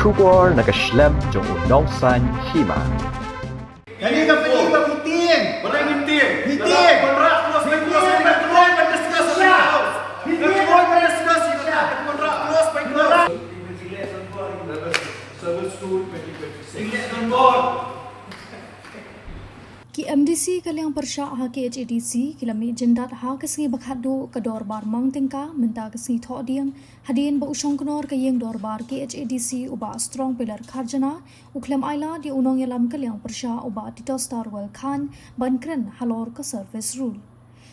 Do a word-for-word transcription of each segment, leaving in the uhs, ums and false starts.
Khubor na ka shlem jong u nongsaiñ hima. Kane ka pynïeng ba phi tieng. Ba phi tieng. Phi tieng. Ba phi tieng. Ba phi tieng. Ba phi tieng. Ba phi tieng. Ba phi tieng. Ki M D C ka liang pyrshah ha K H A D C ki la mih jyndat ha ka sngi ba khatduh ka dorbar mang tyngka mynta ka sngi Thohdieng, hadien ba u shongknor ka ïing dorbar K H A D C u Bah Strong Pilar Kharjana u khlem ailad ïa u nongïalam ka liang pyrshah u Bah Titos Tarwel Khan ban kren halor ka service rule.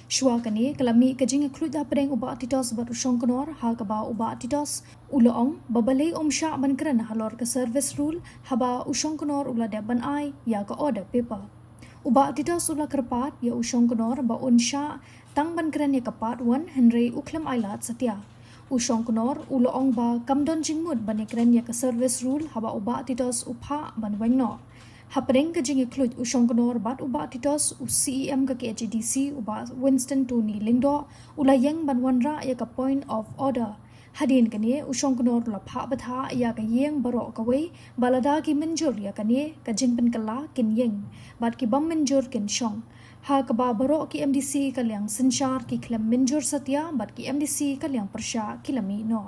Shuwa kane ka la mih ka jingïakhluid hapdeng u Bah Titos bad u shongknor, ha kaba u Bah Titos u la ong ba balei um shah ban kren halor ka service rule haba u shongknor u la dep ban ai ïa ka order paper. U Bah Titos u la kyrpad ïa u shongknor ba un shah tang ban kren ïa ka part one, hynrei u khlem ailad satia. U shongknor u la ong ba kam don jingmut ban ïakren ïa ka service rule haba u Bah Titos u phah ban weng noh. Hapdeng ka jingïakhluid u shongknor bad u Bah Titos, u C E M ka K H A D C u Bah Winston Tony Lyngdoh u la ïeng ban wanrah ïa ka point of order. Hadien kane u shongknor u la phah bthah ïa ka ïing baroh kawei ba lada ki mynjur ïa kane ka jingpynkylla kin ïeng, bad ki bym mynjur kin shong. Ha kaba baroh ki M D C ka liang synshar ki khlem mynjur satia bad ki M D C ka liang pyrshah ki la mih noh.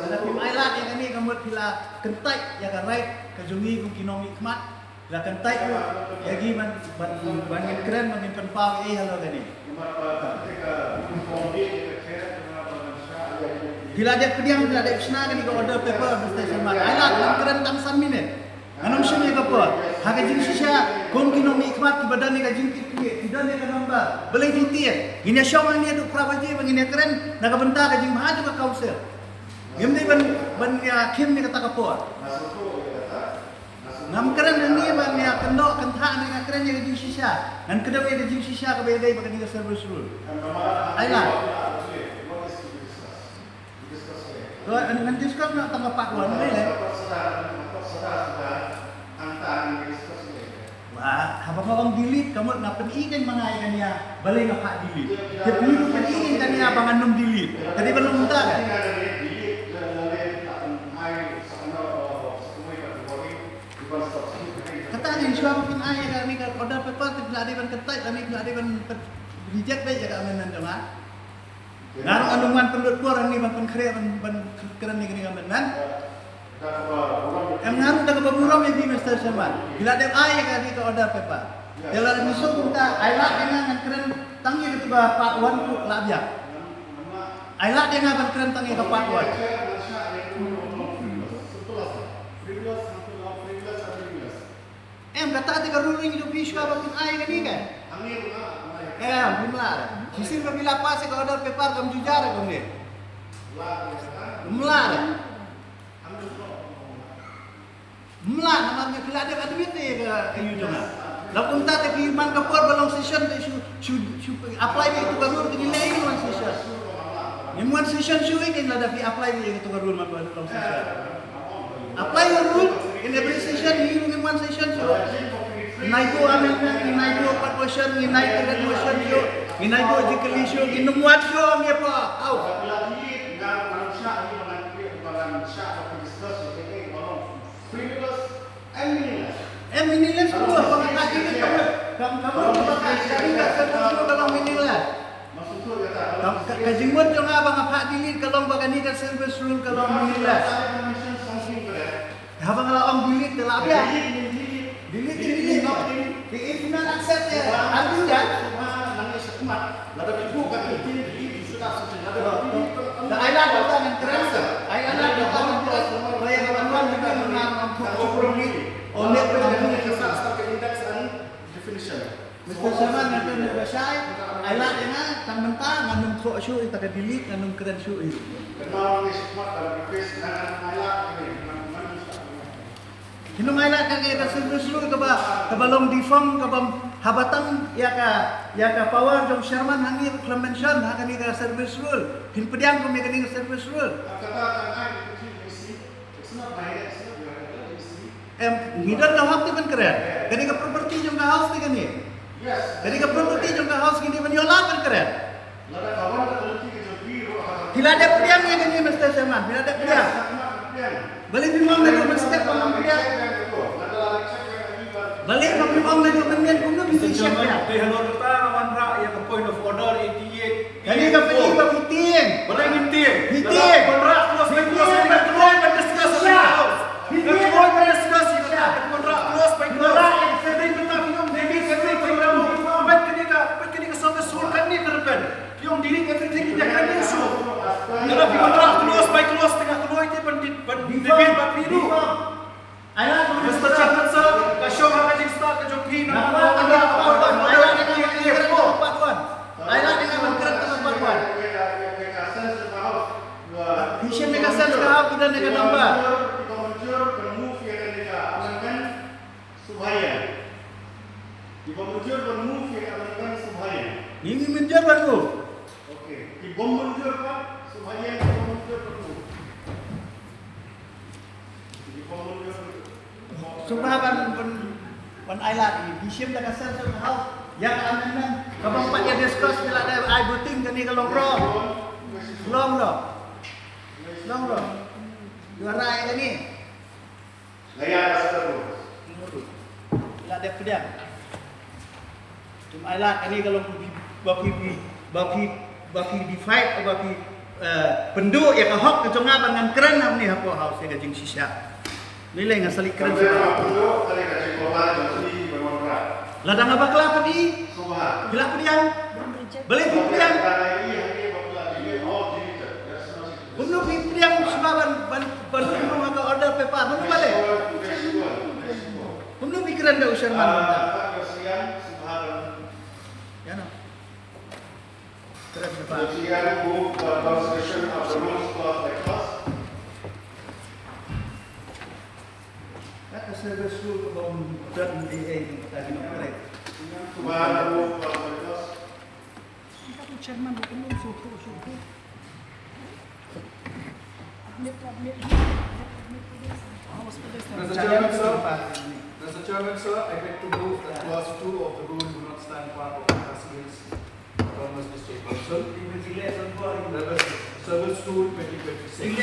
Lada phim ailad ïa kane ka mut phi la kyntait ïa ka right ka jong ngi kum ki nongmihkhmat. Phi la kyntait ïa ngi ban, ban, ban ngin kren, ban ngin pynpaw ei halor kane. Phi la dep pdiang, phi la dep shna kane ka order paper, Mister Sharma. Ailad, ngan kren tang san minit. Ngan ym shim ïa ka por. Ha ka jingshisha kum ki nongmihkhmat kiba don ïa ka jingkitkhlieh, ki don ïa ka number. Balei phi tieng? Ngin ïa shong hangne haduh phra baje ba ngin ïa kren na ka bynta ka jingbha jong ka council. Ngim dei ban, ban ïa khim ïa kata ka por. Ngam kren hangne ban ïa kynnoh kynthah, ngan ïa kren ïa ka jingshisha. Ngan kdew ïa ka jingshisha kaba ïadei bad kane ka service rule. Ailad. To, ngan discuss noh tang ka part one ne. Wah, haba nga ong delete, ka mut nga pyni kein ma nga ïa kane ïa, balei nga phah delete. Te phi ruh pyni kein kane ïa ba ngan ym delete. Ka dei ban long kumta ka? Kata ka dei shuwa ba phin ai ïa kane ka order paper, te phi la dei ban kyntait, lane phi la dei ban reject beit ïa ka amendment jong nga. Nga ruh ngan ym wan pynlut por hangne ban pynkhreh ban, ban kren ïa kane ka amendment. Em, nga ruh da kaba burom ïa phi, Mister Chairman. Phi la dep ai ïa kane ka order paper. Te lada phi sngewthuh kumta, ailad ïa nga ngan kren tang ïa katu ka part one ruh lah biang. Ailad ïa nga ban kren tang ïa ka part one. Em, kata te ka ruling jong phi shuwa ba phin ai kane ka. Em, ym lah. Shisien ba phi la pass ïa ka order paper kam ju jar ïa kumne. Ym lah. Ym lah, namar nga phi la dep admit ïa ka issue jong nga. La kumta te phi man ka por ba long session te shu, shu, shu apply ïa katu ka rule te ngi leh ïa ka one session. Ngim one session shuh ïa ka lada phi apply ïa katu ka rule man ba long session. Apply your rule in every session, ngi ruh ngim one session shuh. Ngi nai buh amendment, ngi nai buh part motion, ngi nai direct motion shuh, ngi nai buh jingkylli shuh, ngin ym wad shuh, ngi pa. Au. Em, meaningless ruh, ba nga phah delete ka mut. Ka, ka mut ba nga phah delete ka service rule ka long meaningless. Ka, ka, ka jingmut jong nga ba nga phah delete ka long ba kane ka service rule ka long meaningless. Haba nga la ong delete ka la biang. Delete, delete, delete. If you not accept it, undo that. Ka ailad ka ngan kren sa. Ailad ka ngan kren sa. Ba ïa ka ban wan ka ngan wan ka. Mister Chairman, ngan kren ba shai. Ailad ïa nga, tang mynta ngan ym thoh shuh ïa ka delete, ngan ym kren shuh ïa. Ki nong ailad ka, ka service rule kaba, kaba long defunct, kaba haba tang ïa ka, ïa ka power jong chairman hangne ruh khlem mention ha kane ka service rule. Phin pdiang kum ïa kane ka service rule. Em, ngi don ka hok te ban kren. Kane ka property jong ka house te kane. Kane ka property jong ka house, ngi dei ban ïoh lad ban kren. Phi la dep pdiang ïa kane, Mister Chairman, phi la dep pdiang. Balei phim ong na ka mynstep ba ngam pdiang? Balei ba phim ong na ka mynmiet kumno phi shu shep ïa? Te halor kata nga wanrah ïa ka point of order eighty-eight. Kane ka phi ba phi tieng. Balei ngin tieng? Phi tieng. Wanrah clause by clause, ka kloi ban discuss ïa ka house. Ka kloi ban discuss ïa ka, wanrah clause by clause. Balei mynta phi ong delete everything, peit kane ka, peit kane ka service rule kane ka rben. Phi ong delete everything in the convention. Lada phi wanrah clause by clause, te nga kloi te ban di-, ban debate bad phi ruh. Mister Chairman sir, ka shong ha ka jingstad ka jong phi, na ka part one. Ai lad ïa nga ban kren tang ha part one. Phi shim ïa ka sense ka house, phi don ïa ka number. Sub Harian. Ki bym mynjur ban move ïa ka amendment Sub Harian. Ngi ngi mynjur ban move. Okay. Ki bym mynjur pat Sub Harian, ki bym mynjur ban move. Ki bym mynjur ban move. Sngewbha ban, ban, ban ailad ïa ngi. Ngi shim da ka sense of how ïa ka amendment. Kaba ngim pat ïa discuss, ngi la dep ai voting, kane ka long wrong. Long wrong. Long wrong. Ïa rai kane. Nga ïa ka sdang. La dep pdiang. Kum ailad kane ka long ba phi, ba phi, ba phi, ba phi defied, ba phi, eh, pynduh ïa ka hok ka jong nga ban ngan kren hangne hapoh house ïa ka jingshisha. Lei lei nga sa leit kren sha. Lada nga bakla pat i. Phi la pdiang. Balei phi pdiang? Kumno phi pdiang shuwa ban, ban, ban pynrung ha ka order paper? Kumno balei? Kumno phi kren da u chairman mynta? Ïa no. Kren paper. Ka service rule ka bym don ei ei mynta ki nongtrei. Mister Chairman, sir. Mister Chairman, sir, I beg to move that clause two of the rule do not stand part of the Khasi Hills Autonomous District Council. Service, service rule twenty twenty-six.